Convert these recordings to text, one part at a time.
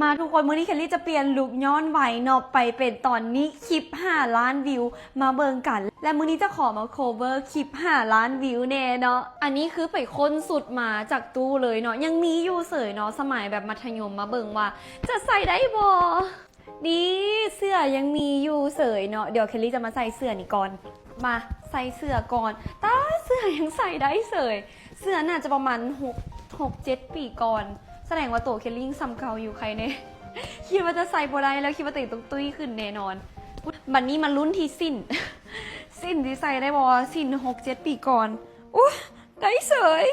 ມາທຸກຄົນ, ມື້ນີ້ເຄລລີຈະປ່ຽນລຸກຍ້ອນໄວເນາະ ໄປເປັນຕອນນີ້ຄລິບຫ້າລ້ານວິວ ມາເບິ່ງກັນ. ແລະມື້ນີ້ຈະຂໍມາໂຄເວີຄລິບຫ້າລ້ານວິວແດ່ເນາະ. ອັນນີ້ຄືໄປຄົ້ນຊຸດມາຈາກຕູ້ເລີຍເນາະ, ຍັງມີຢູ່ເສີຍເນາະ, ສະໄໝແບບມັດທະຍົມ. ມາເບິ່ງວ່າຈະໃສ່ໄດ້ບໍ່. ດີ ເສື້ອຍັງມີຢູ່ເສີຍເນາະ. ດຽວເຄລລີຈະມາໃສ່ເສື້ອນີ້ກ່ອນ. ມາໃສ່ເສື້ອກ່ອນ. ຕາ ເສື້ອຍັງໃສ່ໄດ້ເສີຍ. ເສື້ອໜ້າຈະປະມານຫົກ ຫົກເຈັດປີກ່ອນ. ສະແດງວ່າໂຕເຄລລີຍັງສ່ຳເກົ່າຢູ່. ໃຄແນ່ ຄິດວ່າຈະໃສ່ບໍ່ໄດ້ແລ້ວ, ຄິດວ່າໂຕເອງຕ້ອງຕຸ້ຍຂຶ້ນແນ່ນອນ. ບັດນີ້ມາລຸ້ນທີ່ສິ້ນ. ສິ້ນຊິໃສ່ໄດ້ບໍ່? ສິ້ນຫົກເຈັດປີກ່ອນ. ອຸ້ຍ ໄດ້ເສີຍ.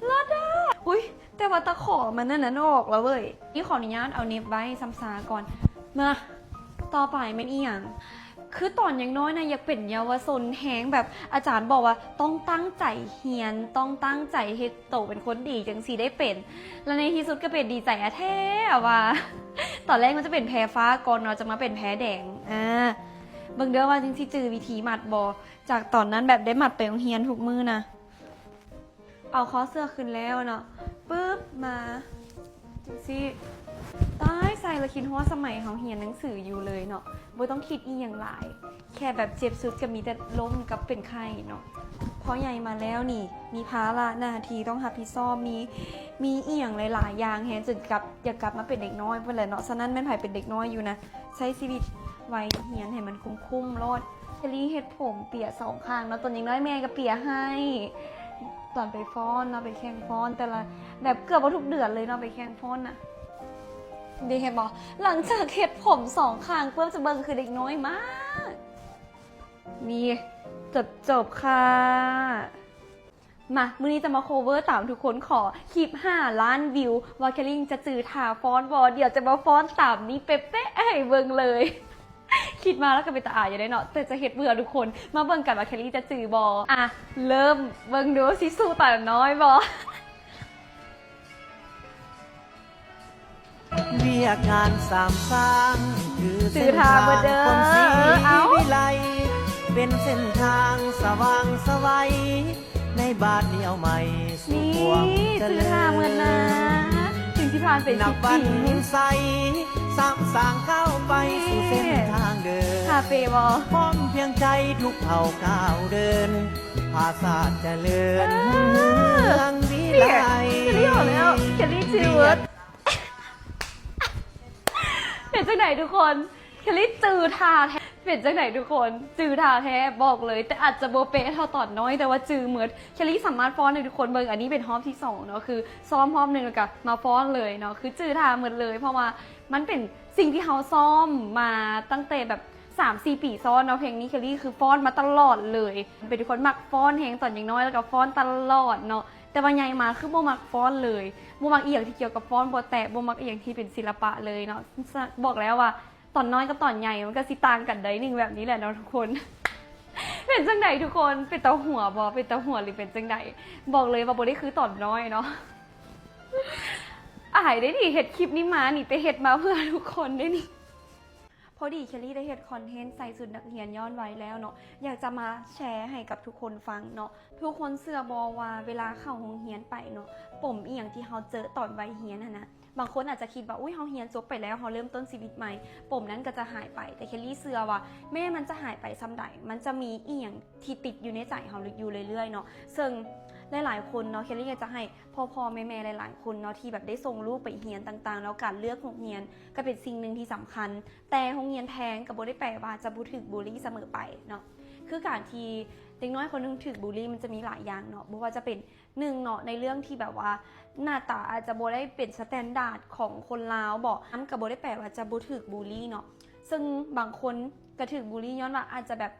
ເລີດອະ. ອຸ້ຍ ແຕ່ວ່າຕະຂໍມັນນັ້ນ ນັ້ນອອກແລ້ວເວີຍ. ນີ້ຂໍອະນຸຍາດເອົາເໜັບໄວ້ຊຳຊາກ່ອນ. ມາ ຕໍ່ໄປແມ່ນອີ່ຫຍັງ? ຄືຕອນຍັງນ້ອຍນະ ຢາກເປັນເຍົາວະຊົນແຮງ, ແບບອາຈານບອກວ່າຕ້ອງຕັ້ງໃຈຮຽນ, ຕ້ອງຕັ້ງໃຈເຮັດໂຕເປັນຄົນດີ ຈັ່ງຊິໄດ້ເປັນ. ແລະໃນທີ່ສຸດກໍເປັນ. ດີໃຈອະແທ້ວ່າ. ຕອນແລກມັນຈະເປັນແພຟ້າກ່ອນເນາະ, ຈະມາເປັນແພແດງ. ອາ ເບິ່ງເດີວ່າຈັ່ງຊິຈື່ວິທີມັດບໍ່? ຈາກຕອນນັ້ນແບບໄດ້ມັດໄປໂຮງຮຽນທຸກມື້ນະ. ເອົາຄໍເສື້ອຂຶ້ນແລ້ວເນາະ, ປຶບ ມາຈັ່ງຊີ້. ຕາຍ ໃສ່ແລ້ວຄິດຮອດສະໄໝເຮົາຮຽນໜັງສືຢູ່ເລີຍເນາະ. ບໍ່ຕ້ອງຄິດອີ່ຫຍັງຫຼາຍ, ແຄ່ແບບເຈັບສຸດກໍມີແຕ່ລົ້ມກັບເປັນໄຂ້ເນາະ. ພໍໃຫຍ່ມາແລ້ວນີ້ ມີພາລະໜ້າທີ່ຕ້ອງຮັບຜິດຊອບ, ມີ ມີອີ່ຫຍັງຫຼາຍໆຢ່າງແຮງ ຈົນກັບ ຢາກກັບມາເປັນເດັກນ້ອຍພຸ້ນແຫຼະເນາະ. ສະນັ້ນແມ່ນໃຜເປັນເດັກນ້ອຍຢູ່ນະ ໃຊ້ຊີວິດໄວຮຽນໃຫ້ມັນຄຸ້ມໆໂລດ. ເຄລລີເຮັດຜົມເປຍສອງຂ້າງເນາະ, ຕອນຍັງນ້ອຍແມ່ກໍເປຍໃຫ້ ຕອນໄປຟ້ອນເນາະ, ໄປແຂ່ງຟ້ອນ ແຕ່ລະ ແບບເກືອບວ່າທຸກເດືອນເລີຍເນາະ ໄປແຂ່ງຟ້ອນນະ. ເດ ເຫັນບໍ່? ຫຼັງຈາກເຮັດຜົມສອງຂ້າງປຶບ ຈະເບິ່ງຄືເດັກນ້ອຍມາກ. ນີ້ ຈົບໆຄ່ະ. ມາ ມື້ນີ້ຈະມາໂຄເວີຕາມທຸກຄົນຂໍຄລິບຫ້າລ້ານວິວ ວ່າເຄລລີຈະຈື່ທ່າຟ້ອນບໍ່. ດຽວຈະມາຟ້ອນຕາມນີ້ເປະໆໃຫ້ເບິ່ງເລີຍ. ຄິດມາແລ້ວກໍເປັນຕາອາຍຢູ່ເດ້ເນາະ, ແຕ່ຈະເຮັດເພື່ອທຸກຄົນ. ມາເບິ່ງກັນວ່າເຄລລີຈະຈື່ບໍ່. ອ່ະ ເລີ່ມເບິ່ງດູ ຊິສູ້ຕານ້ອຍບໍ່? ວຽກງານສາມສ້າງ ຄືເສັ້ນທາງຂອງສີວິໄລ, ເປັນເສັ້ນທາງສະຫວ່າງສະໄວ ໃນບາດດຽວໃໝ່ສູ່ພວກຈະເລີນ. ນີ້ ຊື່ທ່າເໝືອນນາ ເຖິງຊິຜ່ານໄປສິບປີ. ນັບວັນໃສ ສາມສ້າງກ້າວໄປສູ່ເສັ້ນທາງເດີນ. ທ່າເປບໍ່? ພ້ອມພຽງໃຈທຸກເຜົ່າກ້າວເດີນ ພາຊາດຈະເລີນ ເອີ ຮຸ່ງເຮືອງວິໄລ. ເຄລລີອອກແລ້ວ ເຄລລີຈື່ເບິດ. ເປັນຈັ່ງໃດທຸກຄົນ? ເຄລລີຈື່ທ່າແທ້. ເປັນຈັ່ງໃດທຸກຄົນ? ຈື່ທ່າແທ້ ບອກເລີຍ, ແຕ່ອາດຈະບໍ່ເປະເທົ່າຕອນນ້ອຍ ແຕ່ວ່າຈື່ໝົດ. ເຄລລີສາມາດຟ້ອນໃຫ້ທຸກຄົນເບິ່ງ. ອັນນີ້ເປັນຮອບທີສອງເນາະ, ຄືຊ້ອມຮອບໜຶ່ງ ແລ້ວກະມາຟ້ອນເລີຍເນາະ, ຄືຈື່ທ່າໝົດເລີຍ ເພາະວ່າມັນເປັນສິ່ງທີ່ເຮົາຊ້ອມມາຕັ້ງແຕ່ແບບສາມສີ່ປີຊ້ອນເນາະ. ເພງນີ້ເຄລລີຄືຟ້ອນມາຕະຫຼອດເລີຍ, ເປັນຄົນມັກຟ້ອນແຮງຕອນຍັງນ້ອຍ ແລ້ວກະຟ້ອນຕະຫຼອດເນາະ. ແຕ່ວ່າໃຫຍ່ມາຄືບໍ່ມັກຟ້ອນເລີຍ, ບໍ່ມັກອີ່ຫຍັງທີ່ກ່ຽວກັບຟ້ອນ, ບໍ່ແຕະ, ບໍ່ມັກອີ່ຫຍັງທີ່ເປັນສິລະປະເລີຍເນາະ. ບອກແລ້ວວ່າຕອນນ້ອຍກັບຕອນໃຫຍ່ມັນກໍຊິຕ່າງກັນໄດໜຶ່ງແບບນີ້ແຫຼະເນາະທຸກຄົນ. ເປັນຈັ່ງໃດທຸກຄົນ? ເປັນຕາຫົວບໍ່? ເປັນຕາຫົວຫຼືເປັນຈັ່ງໃດ? ບອກເລີຍວ່າບໍ່ໄດ້ຄືຕອນນ້ອຍເນາະ. ອາຍເດ້ນີ້, ເຮັດຄລິບນີ້ມານີ້ ແຕ່ເຮັດມາເພື່ອທຸກຄົນເດ້ນີ້. ພໍດີເຄລລີໄດ້ເຮັດຄອນເທັນໃສ່ຊຸດນັກຮຽນຍ້ອນໄວແລ້ວເນາະ, ຢາກຈະມາແຊໃຫ້ກັບທຸກຄົນຟັງເນາະ. ທຸກຄົນເຊື່ອບໍ່ວ່າເວລາເຂົ້າໂຮງຮຽນໄປເນາະ, ປົມອີ່ຫຍັງທີ່ເຮົາເຈີຕອນໄວຮຽນຫັ້ນນະ, ບາງຄົນອາດຈະຄິດວ່າ ອຸ້ຍ ເຮົາຮຽນຈົບໄປແລ້ວ ເຮົາເລີ່ມຕົ້ນຊີວິດໃໝ່, ປົມນັ້ນກໍຈະຫາຍໄປ. ແຕ່ເຄລລີເຊື່ອວ່າ ແມ້ມັນຈະຫາຍໄປສ່ຳໃດ, ມັນຈະມີອີ່ຫຍັງທີ່ຕິດຢູ່ໃນໃຈເຮົາຢູ່ເລື້ອຍໆເນາະ. ເຊິ່ງຫຼາຍໆຄົນເນາະ, ເຄລລີຢາກຈະໃຫ້ພໍ່ໆແມ່ໆຫຼາຍໆຄົນເນາະ ທີ່ແບບໄດ້ສົ່ງລູກໄປຮຽນຕ່າງໆເນາະ, ການເລືອກໂຮງຮຽນກໍເປັນສິ່ງໜຶ່ງທີ່ສຳຄັນ. ແຕ່ໂຮງຮຽນແພງກໍບໍ່ໄດ້ແປວ່າຈະບໍ່ຖືກບູລີສະເໝີໄປເນາະ. ຄືການທີ່ເດັກນ້ອຍຄົນໜຶ່ງຖືກບູລີ ມັນຈະມີຫຼາຍຢ່າງເນາະ, ບໍ່ວ່າຈະເປັນ ໜຶ່ງເນາະ ໃນເລື່ອງທີ່ແບບວ່າໜ້າຕາອາດຈະບໍ່ໄດ້ເປັນສະແຕນດາດຂອງຄົນລາວບໍ, ນຳກໍບໍ່ໄດ້ແປວ່າຈະບໍ່ຖືກບູລີເນາະ. ເຊິ່ງບາງຄົນກໍຖືກບູລີຍ້ອນວ່າອາດຈະແບບ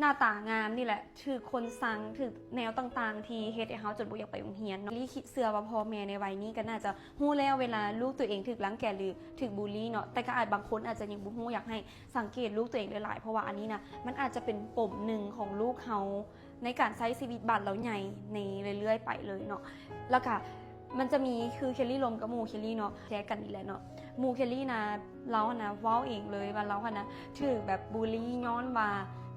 ໜ້າຕາງາມນີ້ແຫຼະ, ຖືກຄົນຊັງ, ຖືກແນວຕ່າງໆທີ່ເຮັດໃຫ້ເຮົາຈົນບໍ່ຢາກໄປໂຮງຮຽນເນາະ. ລີຄິດເຊື່ອວ່າພໍ່ແມ່ໃນໄວນີ້ກໍໜ້າຈະຮູ້ແລ້ວ ເວລາລູກຕົວເອງຖືກລັງແກຫຼືຖືກບູລີເນາະ, ແຕ່ກໍອາດ ບາງຄົນອາດຈະຍັງບໍ່ຮູ້. ຢາກໃຫ້ສັງເກດລູກຕົວເອງຫຼາຍໆ ເພາະວ່າອັນນີ້ນະ ມັນອາດຈະເປັນປົມໜຶ່ງຂອງລູກເຮົາ ໃນການໃຊ້ຊີວິດບາດເຮົາໃຫຍ່ໃນເລື້ອຍໆໄປເລີຍເນາະ. ແລ້ວກະມັນຈະມີ ຄືເຄລລີລົມກັບໝູ່ເຄລລີເນາະ, ແຊກັນນີ້ແຫຼະເນາະ. ໝູ່ເຄລລີນະ ລາວຫັ້ນນະເວົ້າເອງເລີຍວ່າລາວຫັ້ນນະຖືກແບບບູລີຍ້ອນວ່າ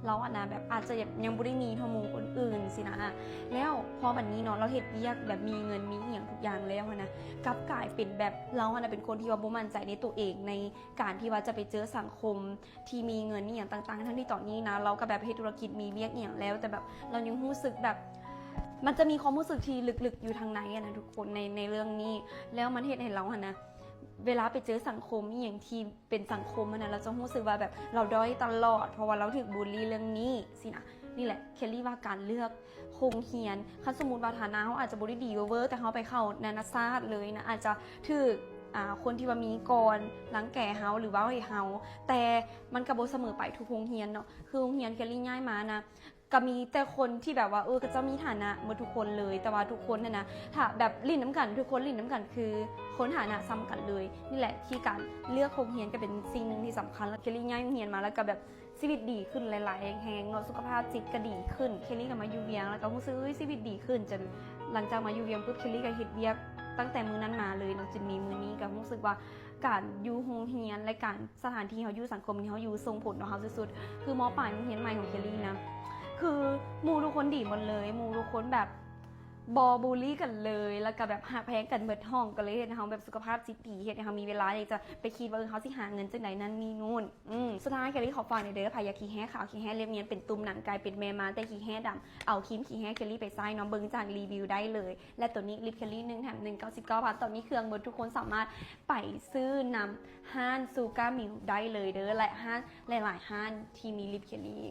ລາວຫັ້ນນະ ແບບອາດຈະແບບຍັງບໍ່ໄດ້ມີເທົ່າໝູ່ຄົນອື່ນຊີ້ນະ. ແລ້ວພໍບັດນີ້ເນາະ ລາວເຮັດວຽກແບບມີເງິນມີອີ່ຫຍັງທຸກຢ່າງແລ້ວຫັ້ນນະ ກັບກາຍເປັນແບບ ລາວຫັ້ນນະເປັນຄົນທີ່ວ່າບໍ່ໝັ້ນໃຈໃນຕົວເອງ ໃນການທີ່ວ່າຈະໄປເຈີສັງຄົມທີ່ມີເງິນອີ່ຫຍັງຕ່າງໆ ທັງທີ່ຕອນນີ້ນະ ລາວກໍແບບເຮັດທຸລະກິດ ມີວຽກອີ່ຫຍັງແລ້ວ ແຕ່ແບບລາວຍັງຮູ້ສຶກແບບ ມັນຈະມີຄວາມຮູ້ສຶກທີ່ລຶກໆຢູ່ທາງໃນຫັ້ນນະທຸກຄົນ ໃນ ໃນເລື່ອງນີ້. ແລ້ວມັນເຮັດໃຫ້ລາວຫັ້ນນະ ເວລາໄປເຈີສັງຄົມອີ່ຫຍັງທີ່ເປັນສັງຄົມຫັ້ນນະ ລາວຈະຮູ້ສຶກວ່າແບບລາວດ້ອຍຕະຫຼອດ ເພາະວ່າລາວຖືກບູລລີເລື່ອງນີ້ຊີ້ນະ. ນີ້ແຫຼະ ເຄລລີວ່າການເລືອກໂຮງຮຽນ ຄັນສົມມຸດວ່າຖານະເຮົາອາດຈະບໍ່ໄດ້ດີເວີໆ ແຕ່ເຮົາໄປເຂົ້ານານາຊາດເລີຍນະ ອາດຈະຖືກ ອ່າ ຄົນທີ່ວ່າມີກ່ອນລັງແກເຮົາ ຫຼືເວົ້າໃຫ້ເຮົາ ແຕ່ມັນກໍບໍ່ສະເໝີໄປທຸກໂຮງຮຽນເນາະ. ຄືໂຮງຮຽນເຄລລີຍ້າຍມານະ ກໍມີແຕ່ຄົນທີ່ແບບວ່າ ເອີ ເຂົາເຈົ້າມີຖານະໝົດທຸກຄົນເລີຍ ແຕ່ວ່າທຸກຄົນຫັ້ນນະ ຖ້າແບບຫຼິ້ນນຳກັນ ທຸກຄົນຫຼິ້ນນຳກັນ ຄືຄົນຖານະສ່ຳກັນເລີຍ. ນີ້ແຫຼະ ທີ່ການເລືອກໂຮງຮຽນກໍເປັນສິ່ງໜຶ່ງທີ່ສຳຄັນ. ແລ້ວເຄລລີຍ້າຍໂຮງຮຽນມາ ແລ້ວກໍແບບຊີວິດດີຂຶ້ນຫຼາຍໆແຮງເນາະ ສຸຂະພາບຈິດກໍດີຂຶ້ນ. ເຄລລີກໍມາຢູ່ວຽງ ແລ້ວກໍຮູ້ສຶກ ເອີຍ ຊີວິດດີຂຶ້ນ. ຈົນຫຼັງຈາກມາຢູ່ວຽງປຸບ ເຄລລີກໍເຮັດວຽກຕັ້ງແຕ່ມື້ນັ້ນມາເລີຍເນາະ ຈົນມີມື້ນີ້. ກໍຮູ້ສຶກວ່າການຢູ່ໂຮງຮຽນ ແລະ ການ ສະຖານທີ່ເຮົາຢູ່ ສັງຄົມທີ່ເຮົາຢູ່ ສົ່ງຜົນຕໍ່ເຮົາສຸດໆ. ຄື ມ.ປາຍ ໂຮງຮຽນໃໝ່ຂອງເຄລລີນະ ຄືໝູ່ທຸກຄົນດີໝົດເລີຍ ໝູ່ທຸກຄົນແບບບໍ່ບູລລີກັນເລີຍ ແລ້ວກໍແບບຮັກແພງກັນເບິດຫ້ອງ ກໍເລີຍເຮັດໃຫ້ເຮົາແບບສຸຂະພາບຈິດດີ ເຮັດໃຫ້ເຮົາມີເວລາທີ່ຈະໄປຄິດວ່າ ເອີ ເຮົາຊິຫາເງິນຈັ່ງໃດ ນັ້ນນີ້ນູ້ນ. ອືມ ສຸດທ້າຍ ເຄລລີຂໍຝາກແດ່ເດີ ໃຜຢາກຂີ້ແຮ້ຂາວ ຂີ້ແຮ້ລຽບນຽນ ເປັນຕຸ່ມໜັງກາຍ ເປັນແມ່ມານ ແຕ່ຂີ້ແຮ້ດຳ ເອົາຄຣີມຂີ້ແຮ້ເຄລລີໄປໃຊ້ເນາະ ເບິ່ງຈາກຣີວິວໄດ້ເລີຍ. ແລະ ໂຕນີ້ລິບເຄລລີ ໜຶ່ງແຖມໜຶ່ງ ເກົ້າສິບເກົ້າບາດ. ຕອນນີ້ເຄື່ອງເບິດ ທຸກຄົນສາມາດໄປຊື້ນຳຮ້ານ Sugar Milk ໄດ້ເລີຍເດີ ແລະ ຮ້ານຫຼາຍໆຮ້ານທີ່ມີລິບເຄລລີ.